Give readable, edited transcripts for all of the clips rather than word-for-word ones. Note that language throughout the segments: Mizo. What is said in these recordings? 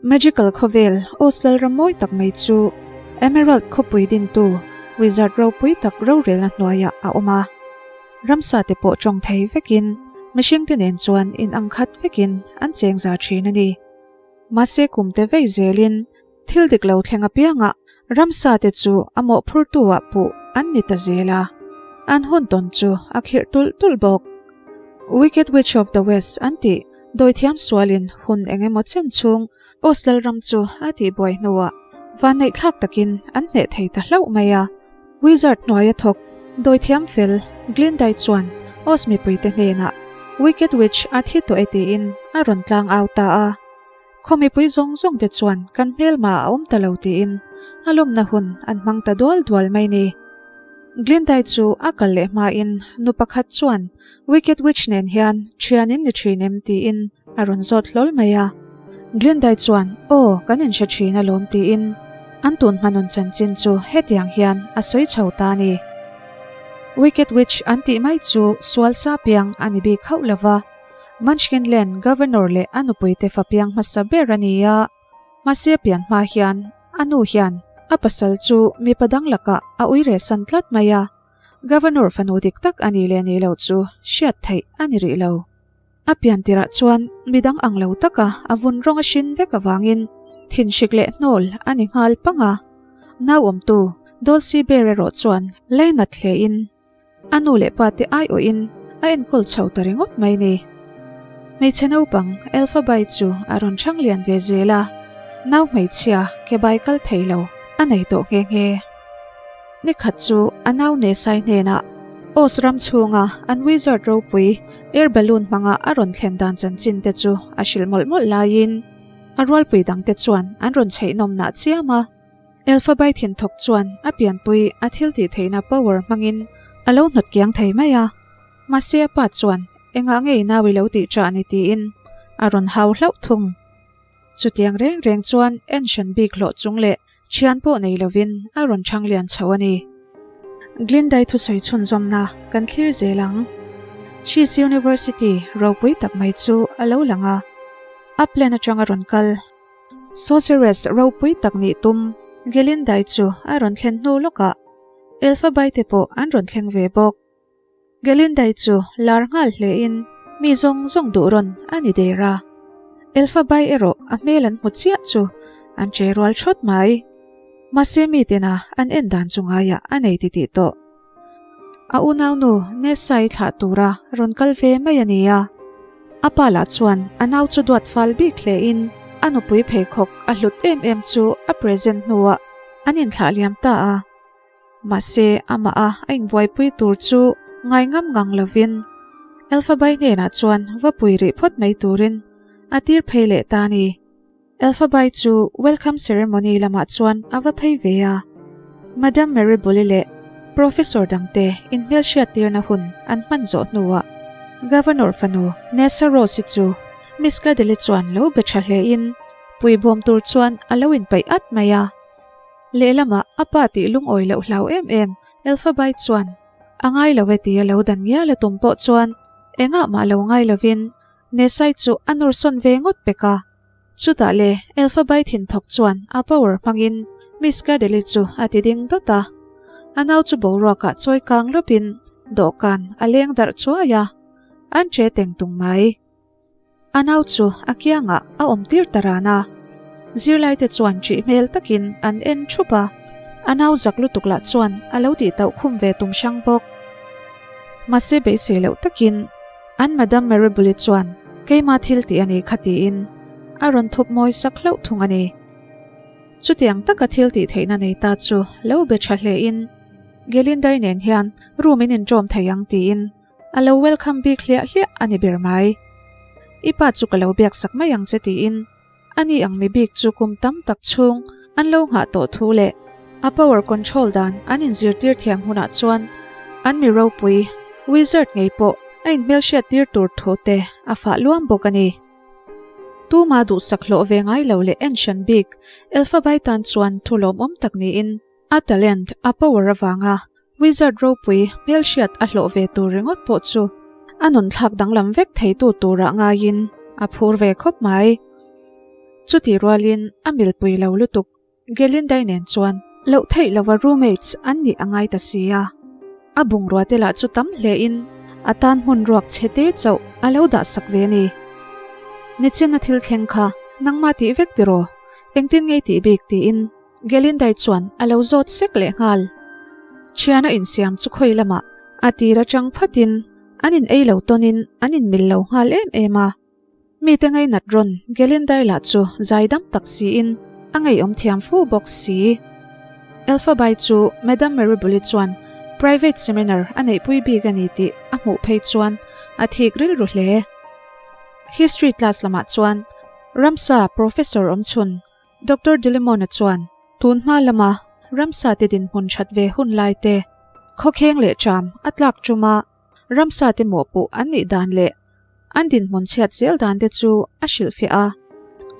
Magical khawvel Oz lalram mawi tak mai chu Emerald khawpui dintu Wizard ropui tak rorelna hnuaiah a awm a. Ramsa te pawh tawng thei vekin mihring te nen chuan in ang khat vekin an cheng za thin a ni. Mahse kum te vei zelin thil dik lo thleng apiangah ramsa te chu a mawhphurtu ah puh an ni ta zel a, an hun tawn chu a khirh tulh tulh bawk. Wicked Witch of the West an tih dawithiam sualin hun eng emaw chen chhung Oz lalram chu a tihbuai hnuah vanneihthlak takin an hneh thei ta hlauh mai a. Wizard hnuaia thawk dawithiam fel Glindai chuan Oz mipuite hnenah Wicked Witch a thi tawh e tiin a rawn tlang au ta a. Khaw mipui zawng zawng te chuan kan hmelma a awm ta lo tiin a lawmna hun an hmang ta dual dual mai ni. Glindai chu a kal leh hmain nu pakhat chuan Wicked Witch nen hian thian in ni thin em tiin a rawn zawt hlawl mai a. Glindai chuan aw kan inhre thin alawm tiin an tun hmanun chanchin chu hetiang hian a sawi chho ta a ni. Wicked Witch an tih mai chu sual sa piang a ni bik hauh lova. Munchkin Land Governor leh a nupuite fa piang hmasa ber a ni a, mahse pian hma hian a nu hian a pasal chu mipa dang lakah a ui reh san tlat mai a, Governor fanu dik tak a ni leh ni lo chu hriat theih a ni rih lo. A pian tirah chuan midang ang lo taka a vun rawng a hrin vek avangin thinhrik leh hnawl a ni nghal pang a, nauawmtu Dulcie Bear erawh chuan leinat hlein A nu leh pa te aiawhin a enkawl chho ta ringawt mai ni. Hmeichhe naupang Elphabai chu a rawn chhang lian ve zel a, nau hmeichhia ke bai kal thei lo a nei tawh nghe nghe. Nikhat chu a nau Nesai hnenah Oz ram chhunga an wizard ropui air balloon hmanga a rawn thlen dan chanchin te chu a hrilh mawlh mawlh laiin a rualpui dangte chuan an rawn chheihnawm nah chiam a. Elphabai thinthawk chuan a pianpui a thil tih theihna power hmangin a lo hnawt kiang thei mai a. Mahse a pa chuan engah nge i nau i lo tih ṭah ni tiin a rawn hau hlauh thung. Chutiang reng reng chuan en hran bik hlawh chung leh ṭhian pawh nei lovin a rawn chhang lian chho a ni. Glindai thusawi chhunzawmna kan thlir zel ang. She's University ropui tak mai chu a lo lang a. Upland aṭanga rawn kal. Sorceress ropui tak nih tum Gelindai chu a rawn thlen hnu lawkah Elphabaite pawh an rawn thleng ve bawk. Gelindai chu lar nghal hlein mi zawng zawng duh rawn a ni der a. Elphabai erawh a hmel an hmu chiah chu an che rual thawt mai. Mahse mi tina an en dan chu ngaiah a nei titih tawh. A unaunu Nessa-i thlah tura rawn kal ve mai a ni a. A pa lah chuan a nau chu duat fal bik hlein a nupui pheikhawk a hlut em em chu a present hnuah an inthlah liam ta a. Mahse amah a a inbuaipui tur chu ngai ngam ngang lovin Elphabai hnenah chuan va pui rih phawt mai turin a tir phei leh ta a ni. Elphabai chu welcome ceremony lamah chuan a va phei ve a. Madam Mary Bully leh Professor dangte inhmelhriattirna hun an hman zawh hnuah Governor fanu Nessa Rose-i chu Miss Cadell-i chuan lo be tha hlein puibawm tur chuan a lo inpaih at mai a. Lehlamah a pa tih lungawi loh hlau em em Elphabai chuan a ngai lo e tia lo dan ngial a tum pawh chuan engah mah lo ngai lovin Nessa-i chu a nawr sawn ve ngawt pek a. Chutah le, Elphabai thinthawk chuan a power hmangin Miss Cadeli chu a ti ding dawt a. A nau chu boruakah chawi kang lawpin dawhkan a leng darh chuai a, an che teng tung mai. A nau chu a kiangah a awm tir ta ran a. Zirlaite chuan ṭih hmel takin an en ṭhup a, a nau zak lutuk lah chuan a lo tih tauh khum ve tum hrang bawk. Mahse beisei loh takin An Madam Maribuli chuan keima thil tih a ni kha tiin a rawn thup mawi sak hlauh thung a ni. Chutiang taka thil tih theihna nei ta chu lo be tha hlein Gelindai nen hian room in inṭawm thei ang tiin a lo welcome bik hliah hliah a ni ber mai. I pa chu ka lo biak sak mai ang che tiin a ni ang mi bik chu kum tam tak chhung an lo nghah tawh thu leh a power control dan an inzirtir thiam hunah chuan an mi ropui wizard ngei pawh a inhmelhriat tir tur thu te a fah luam bawk a ni. Tuma duhsak hlawh ve ngai lo leh en hran bik Elphabai tan chuan thu lawmawm tak niin a talent a power avanga Wizard ropui hmelhriat a hlawh ve tur ringawt pawh chu a nunthlak danglam vek theitu turah ngaiin a phur ve khawp mai. Chutih rualin a milpui lo lutuk Gelindai nen chuan loh theih lova roommates an nih a ngai ta si a. A bungrua te lah chu tam hle in a tan hmun ruak chhe te chauh a lo dah sak ve a ni. Nichin a thil thleng kha nangmah tih vek tiraw? Engtin ngei tih bik tiin Gelindai chuan a lo zawt sek leh nghal. Thiana insiam chu khawi lamah a tir atang phatin an in ei lo tawnin an in mil lo nghal em em a. Mite ngainat rawn Gelindai lah chu zaidam tak siin a ngeiawm thiam fu bawk si. Elphabai chu Madam Maribuli chuan private seminar a neihpui bik a ni tih a hmuh phei chuan a thik rilru hle. History class lamah chuan ramsa professor awmchhun Doctor Dilimona chuan tun hma lama ramsa te dinhmun that ve hun lai te, khawkheng leh ṭam a tlak ṭuma ramsa te mawhpuh an nih dan leh an dinhmun chhiat zel dan te chu a hrilhfiah a.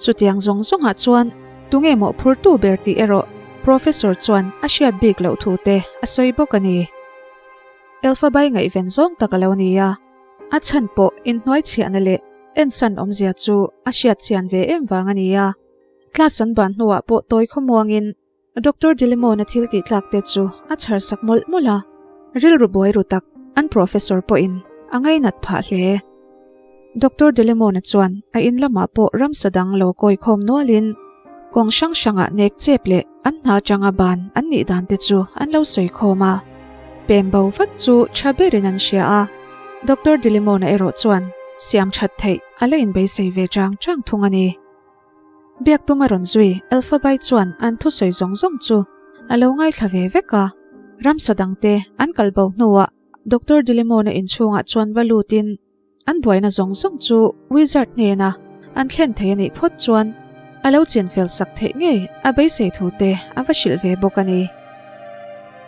Chutiang zawng zawngah chuan tunge mawhphurtu ber tih erawh Professor chuan a hriat bik loh thu te a sawi bawk a ni. Elphabai ngaihven zawng tak a lo ni a, a chhan pawh inhnuaichhiahna leh ensan awmzia chu a hriat chian ve em vang a ni a. Class an ban hnuah pawh tawi khawmuangin Doctor Dilimona thil tih tlak te chu a chhar sak mawlh mawlh a, rilru buai ru tak an professor pawhin a ngainat phah hle. Doctor Dilimona chuan a in lamah pawh ramsa dang lo kawi khawm nualin kawng hrang hrangah nek chep leh an hna atanga ban an nih dan te chu an lo sawi khawm a, pem bo vat chu tha berin an hria a, Doctor Dilimona erawh chuan siam that theih a la inbeisei ve chang chang thung a ni. Biak tum a rawn zui, Elphabai chuan an thusawi zawng zawng chu a lo ngaithla ve vek a. Ramsa dangte an kal bo hnuah Doctor Dilimona inchhungah chuan va lutin an buaina zawng zawng chu Wizard hnena an thlen thei a nih phawt chuan a lo chinfel sak theih ngei a beisei thu te a va hrilh ve bawk a ni.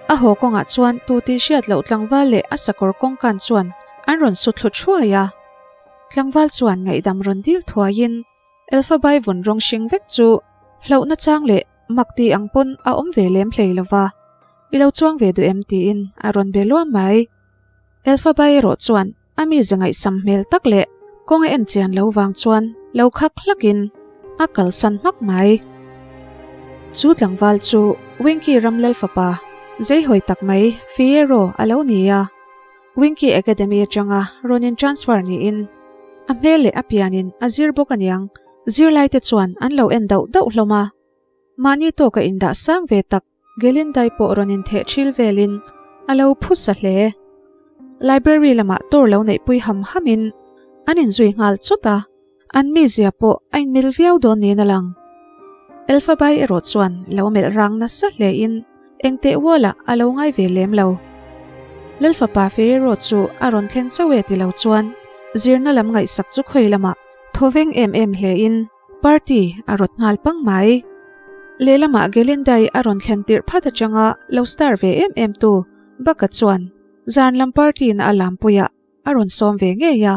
A haw kawngah chuan tu tih hriat loh tlangval leh a sakawr kawngkan chuan an rawn su thlu thuai a. Tlangval chuan ngaihdam rawn dil thuaiin Elphabai vun rawng hring vek chu hlauhna chang leh mak ti ang pawn a awm ve lem hlei lo va, I lo chuang ve duh em tiin a rawn be luam mai. Elphabai erawh chuan a mize ngaihsam hmel tak leh kawng a en chian lo vang chuan lo khak hlakin a kalsan hmak mai. Chu tlangval chu Winky ram lalfapa zeihawi tak mai Fiyero a lo ni a. Winky Academy atanga rawn in transfer niin a hmel leh a pianin a zir bawk aniang, zirlaite chuan an lo en dauh dauh hlawm a. Mahni tawka indah sang ve tak Gelindai pawh rawn intheh thil velin a lo phusa hle. Library lamah tour lo neihpui ham hamin an inzui nghal chawt a. An mizia pawh a inmil viau dawn niin a lang. Elphabai erawh chuan lo melh rang nasa hlein eng teh ualah a lo ngai ve lem lo. Lalfapa Ferrero chu a rawn thleng chauh e ti lo chuan zirna lam ngaihsak chu khawi lamah thawveng em em hlein party a rawt nghal pang mai. Lehlamah Gelindai a rawn thlen tirh phat atanga lo star ve em em tu Baka chuan zan lam party na a lampuiah a rawn sawm ve ngei a.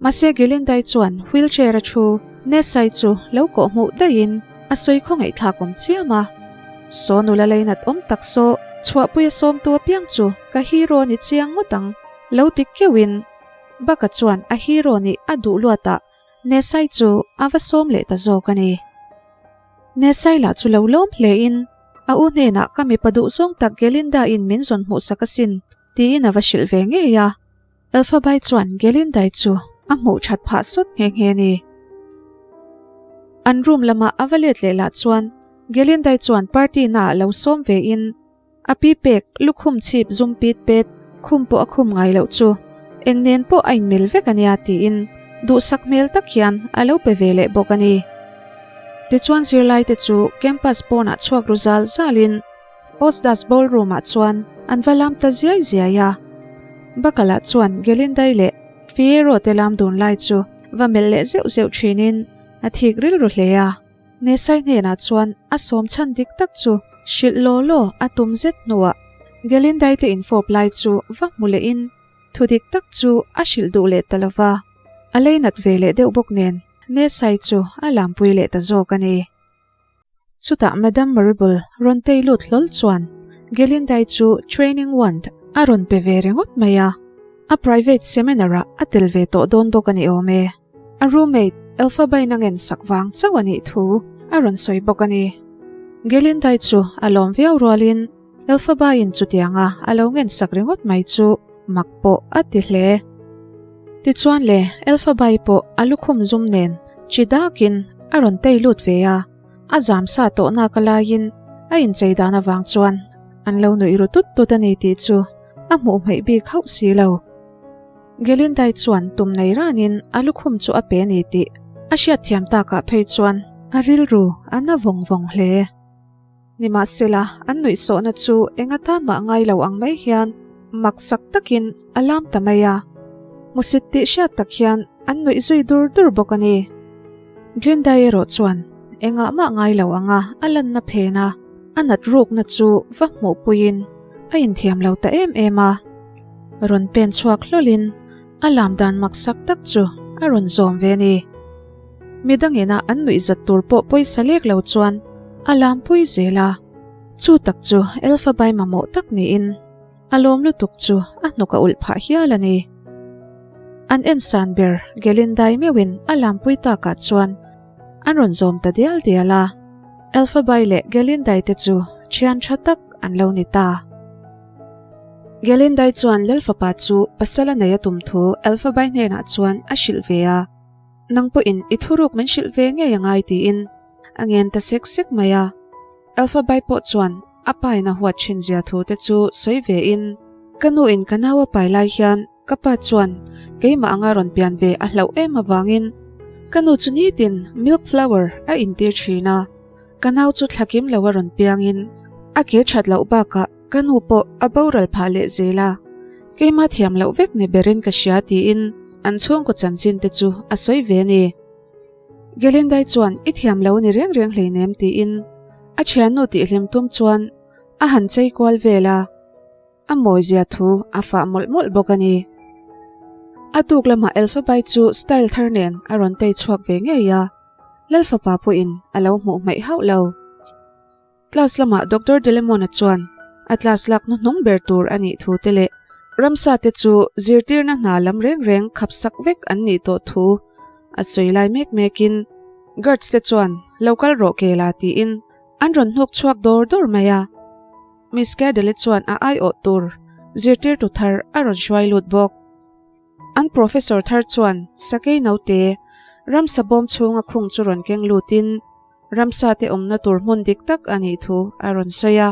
Mahse Gelindai chuan wheelchair a thu Nessai chu lo kawh hmuh daihin a sawi khaw ngaihthlak awm chiam a. Saw nula leinat awm tak saw chhuahpui a sawmtu apiang chu ka hero ni chiang ngawt ang lo ti keuhin Baka chuan a hero nih a duh luatah Nessai chu a va sawm leh ta zawk a ni. Nessai lah chu lo lawm hlein a u hnenah ka mipa duhzawng tak Gelinda in min zawn hmuhsak asin tiin a va hrilh ve ngei a. Elphabai chuan Gelindai chu a hmuh that phah sawt nghe nghe a ni. An room lama a va let leh lah chuan Gelindai chuan party naah lo sawm ve in a pi pek lukhum chhip zum pit pet khum pawh a khum ngai loh chu eng nen pawh a inmil vek a nia tiin duhsak hmel tak hian a lo pe ve leh bawk a ni. Tichuan zirlaite chu campus pawnah chhuak ru zal zalin Osdas ballroom ah chuan an va lam ta ziai ziai a. Bakala chuan Gelindai leh Fiyero te lam dun lai chu va melh leh zeuh zeuh thinin a thik rilru hle a. Nesai hnenah chuan a sawm chhan dik tak chu hrilh law law a tum zet hnuah Gelindai te infawp lai chu va hmu lehin thu dik tak chu a hrilh duh leh ta lova. A leinat ve leh deuh bawk nen Nesai chu a lampui leh ta zawk a ni. Chutah Madam Maribel rawn tei lut hlawl chuan Gelindai chu training wand a rawn pe ve ringawt mai a, a private seminar ah a tel ve tawh dawn bawk a ni awm e. A roommate Elphabain a ngensak vang chauh a nih thu a rawn sawi bawk a ni. Gelindai chu a lawm viau rualin Elphabain chutianga a lo ngensak ringawt mai chu mak pawh a ti hle. Tichuan le, Elphabai pawh a lukhum zum nen chi dakin a rawn tei lut ve a, a zam sa tawh nak a laiin a inchei dan avang chuan an lo nuih ru tut tut a ni tih chu a hmuh hmeih bik hauh si lo. Gelindai chuan tum nei ranin a lukhum chu a pe a ni tih a hriatthiam takah phei chuan a rilru a na vawng vawng hle. Nimahsela, an nuihsawhna chu eng atan mah ngai lo ang mai hian maksak takin a lam ta mai a. Hmusit tih hriat tak hian an nuih zui dur dur bawk a ni. Glendai erawh chuan engah mah ngai lo anga a lanna phen a, a nat rukna chu va hmuhpuiin a inthiam lo ta em em a. Rawn pen chhuak hlawlin a lam dan maksak tak chu a rawn zawm ve a ni. Midangina an nuihzat tur pawh pawisa lek lo chuan a lampui zel a, chu tak chu Elphabai mamawh tak niin a lawm lutuk chu a hnuk a ulh phah hial a ni. An ensan ber Gelindai meuhin a lampui takah chuan an rawn zawm ta dial dial a, Elphabai leh Gelindai te chu thian tha tak an lo ni ta. Gelindai chuan Lalfapa chu pasal a nei a tum thu Elphabai hnenah chuan a hrilh ve a. Nang pawhin i thuruk min hrilh ve ngei a ngai tiin a ngen ta sek sek mai a. Alphabai pawh chuan a pain a huat thin zia thu te chu sawi ve in, Ka nu in ka nau a pai lai hian ka pa chuan keimah anga rawn pian ve a hlauh em avangin ka nu chu nitin milk flower a intir thin a, ka nau chu thlakim lo a rawn piangin a ke that loh bakah ka nu pawh a boral phah leh zel a. Keimah thiam loh vek ni berin ka hria tiin an chhungkaw chanchin te chu a sawi ve a ni. Gelindai chuan i thiam lo ni reng reng hleinem tiin a thiannu tihhlim tum chuan a han chei kual vel a, a mawizia thu a fah mawlh mawlh bawk a ni. A tuk lamah Elphabai chu style thar nen a rawn tei chhuak ve ngei a, Lalfapa pawhin a lo hmuh hmaih hauh lo. Class lamah Doctor Delemon-a chuan a class lak hnuhnung ber tur a nih thu te leh ramsa te chu zirtirna hna lam reng reng khap sak vek an nih tawh thu a sawi lai mek mekin guards te chuan lo kal rawh ke la tiin an rawn hnuk chhuak dawr dawr mai a. Miss Cadle chuan a aiawh tur zirtirtu thar a rawn hruai lut bawk. An professor thar chuan sakei naute ramsa bawm chhunga khung chu rawn keng lutin Ramsa te awmna tur hmun dik tak a nih thu a rawn sawi a.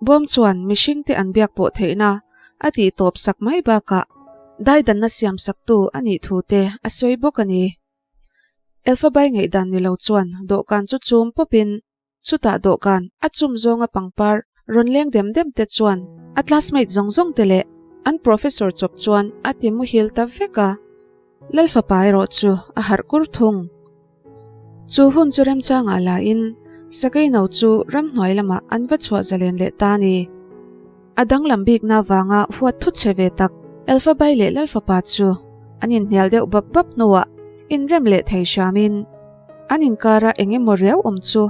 Bawm chuan mihring te an biak pawh theihna a tih tawp sak mai bakah daidanna siam saktu a nih thu te a sawi bawk a ni. Elphabai ngaihdan ni lo chuan dawhkan chu chum pawpin chutah dawhkan a chum zawnga pangpar rawn leng dem dem te chuan a classmate zawng zawng te leh an professor chawp chuan a ti muhil ta vek a. Lalfapa erawh chu a harh kur thung. Chu hun chu remchangah la in Sakei no chu ramhnuai lamah an va chhuah zalen leh ta a ni. A danglam bikna avanga huat thut che ve tak Elphabai leh Lalfapa chu an inhnial deuh bap bap hnuah inrem leh thei hramin an inkara eng emaw riau awm chu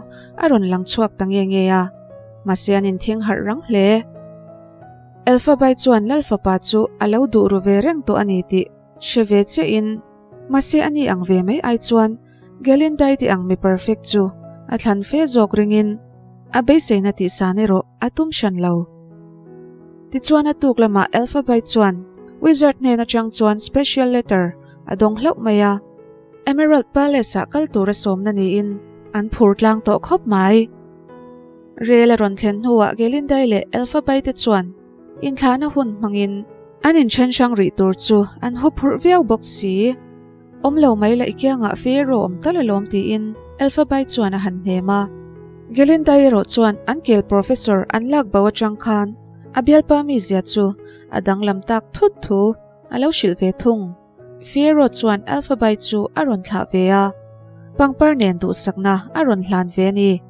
a rawn lang chhuak ta nge nge a, mahse an inthing harh rang hle. Elphabai chuan Lalfapa chu a lo duh ru ve reng tawh a ni tih hre ve chiahin Mahse a ni ang ve mai ai chuan Gelindai ti ang mi perfect chu a thlan fe zawk ringin a beiseina tihsan erawh a tum hran lo. Tichuan a tuk lamah Elphabai chuan Wizard hnen atang chuan special letter a dawng hlauh mai a, Emerald Palace ah kal tura sawmna niin an phur tlang tawh khawp mai. Rel a rawn thlen hnuah Gelindai leh Elphabai te chuan Inthlahna hun hmangin an inthen hrang rih tur chu an huphurh viau bawk si. Awm lo mai la i kiangah Pharaoh awm tal alawm tiin Elphabai chuan a han hnem a. Gelindai erawh chuan an kel professor an lak bo atang khan a bialpa mizia chu a danglam tak thut thu a lo hrilh ve thung. Pharaoh chuan Elphabai chu a rawn thlah ve a, pangpar nen duhsakna a rawn hlan ve a ni.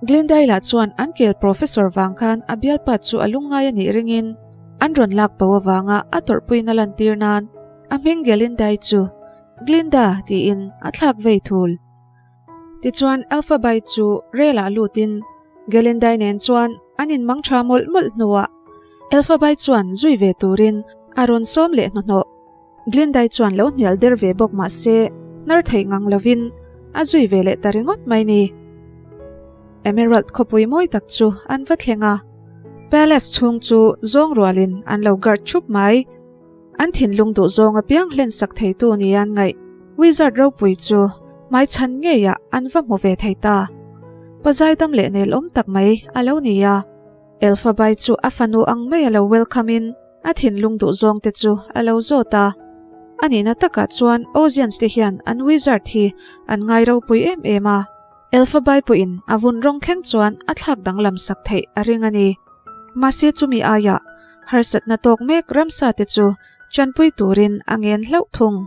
Glendale-ah chuan an kel professor vang khan a bialpa chu a lungngai a nih ringin an rawn lak bo avanga a tawrhpuina lantir nan a hming Gelindai chu Glinda tiin a thlak vei thul. Tichuan Elphabai chu rel-ah lutin Gelindai nen chuan an inmang tha mawlh mawlh hnuah Elphabai chuan zui ve turin a rawn sawm leh hnuhnawh. Glendai chuan lo hnial der ve bawk mah se, hnar theih ngang lovin a zui ve leh ta ringawt mai ni. Emerald khawpui mawi tak chu an va thleng a, Palace chhung chu zawng rualin an lo guard thup mai. An thinlung duh zawng apiang hlen sak theitu ni an ngaih. Wizard ropui chu hmaichhan ngeiah an va hmu ve thei ta. Pa zaidam leh nelawm tak mai a lo ni a. Elphabai chu a fanu ang mai a lo welcome in a thinlung duh zawng te chu a lo zawt a. A nihna takah chuan Ozians te hian an wizard hi an ngai ropui em em a. Elphabai pawhin a vun rawng thleng chuan a thlak danglam sak theih a ring a ni. Mahse chumi aiah harsatna tawk mek ramsa te chu chanpui turin a ngen hlauh thung.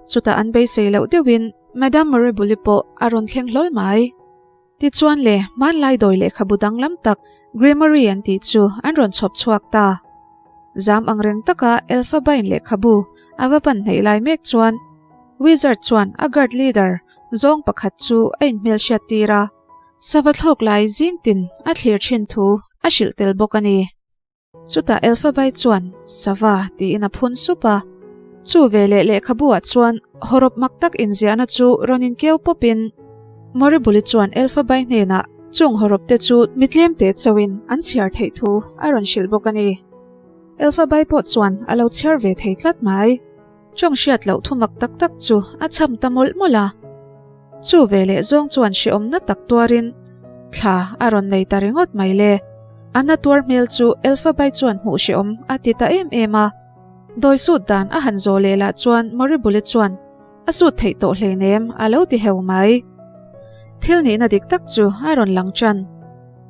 Chutah an beisei loh deuhin Madam Maribuli pawh a rawn thleng hlawl mai. Tichuan le, hmanlai dawi lehkhabu danglam tak Grimory an tih chu an rawn chhawp chhuak ta. Zam angreng taka Elphabain lehkhabu a va pan hneih lai mek chuan Wizard chuan a guard leader zawng pakhat chu a inhmelhriat tir a, sava thlawk lai zing tin a thlir thin thu a hrilh tel bawk a ni. Chutah Elphabai chuan, Sava, tiin a phun sup a. Chu veleh lehkhabu-ah chuan hawrawp mak tak inziahna chu rawn inkeu pawpin Moribuli chuan Elphabai hnenah chung hawrawpte chu mi tlemte chauhin an chhiar theih thu a rawn hrilh bawk a ni. Elphabai pawh chuan a lo chhiar ve thei tlat mai. Chawng hriat loh thu mak tak tak chu a cham ta mawlh mawlh a. Chu veleh zawng chuan hrehawmna tak tuarin thla a rawn nei ta ringawt mai le. A na tuar hmel chu Elphabai chuan hmuh hrehawm a ti ta em em a. Dawi sut dan a han zawh leh lah chuan Moribuli chuan a sut theih tawh hleinem a lo ti heu mai. Thil nihna dik tak chu a rawn lang tan.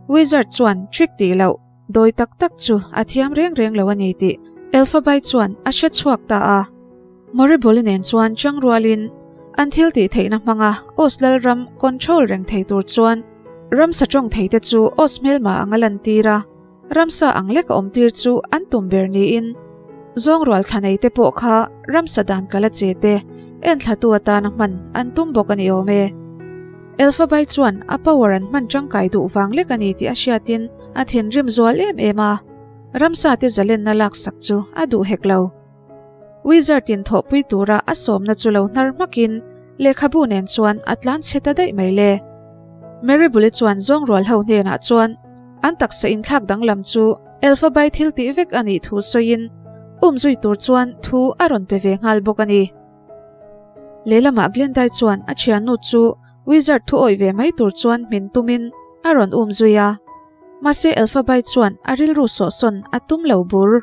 Wizard chuan trick tih loh. Dawi tak tak chu a thiam reng reng lo a ni tih Elphabai chuan a hre chhuak ta a. Moriboli nen chuan chang rualin an thil tih theihna hmanga Oz Lalram control reng thei tur chuan ramsa tawng thei te chu Oz hmelma anga lantir a, ramsa ang lek a awm tir chu an tum ber niin zawng rual thla nei te pawh kha ramsa dan kala che te enthlatu atana hman an tum bawk a ni awm e. Elphabai chuan a power an hman tangkai duh vang lek a ni tih a hriatin A thinrim zual em em a, ramsa te zalenna laksak chu a duh hek lo. Wizard in thawhpui tura a sawmna chu lo hnar hmakin lehkhabu nen chuan a tlan chhe ta daih mai le. Maribuli chuan zawngrual ho hnenah chuan an taksa inthlak danglam chu Elphabai thil tih vek a nih thu sawiin umzui tur chuan thu a rawn pe ve nghal bawk a ni. Lehlamah Glendai chuan a thiannu chu Wizard thu awih ve mai tur chuan hmin tumin a rawn um zui a. Mahse Elphabai chuan a rilru sawhsawn a tum lo bur.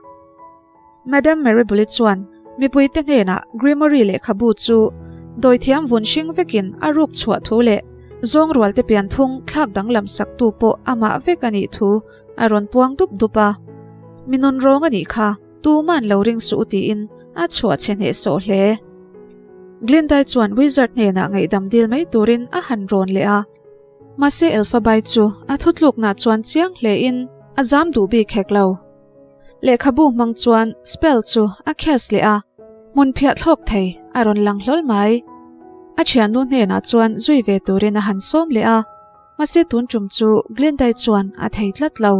Madam Maribuli chuan mipuite hnenah Grimory lehkhabu chu dawithiam vun hring vekin a ruk chhuah thu leh zawng rualte pianphung thlak danglam saktu pawh amah vek a nih thu a rawn puang dup dup a. Mi nun rawng a nih kha. Tuman lo ring suh u tiin a chhuah chhe hnehsawh hle. Glendai chuan Wizard hnenah ngaihdam dil mai turin a han rawn leh a. Mahse Elphabai chu a thutluknah chuan chiang hlein a zam duh bik hek lo. Lehkhabu hmang chuan spell chu a cast leh a, hmun phiah thlawk thei a rawn lang hlawl mai. A thiannu hnenah chuan zui ve turin a han sawm leh a, mahse tun tum chu Glendai chuan a thei tlat lo.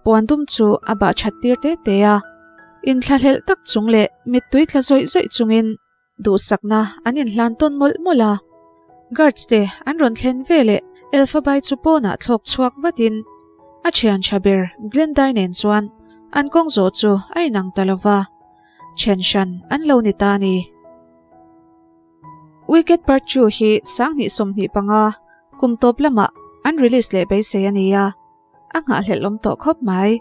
Puan dum chu a bah that tir te te a, inthlahlelh tak chung leh mittui tla zawih zawih chungin duhsakna an inhlan tawn mawlh mawlh a. Guards te an rawn thlen veleh Elphabai chu pawnah thlawk chhuak vatin a thian tha ber Glendai nen chuan an kawng zawh chu a inang ta lova, then hran an lo ni ta a ni. Wicked Part 2 hi 2025 kum tawp lamah an release leh beisei a ni a. A nghahhlelh awm tawh khawp mai.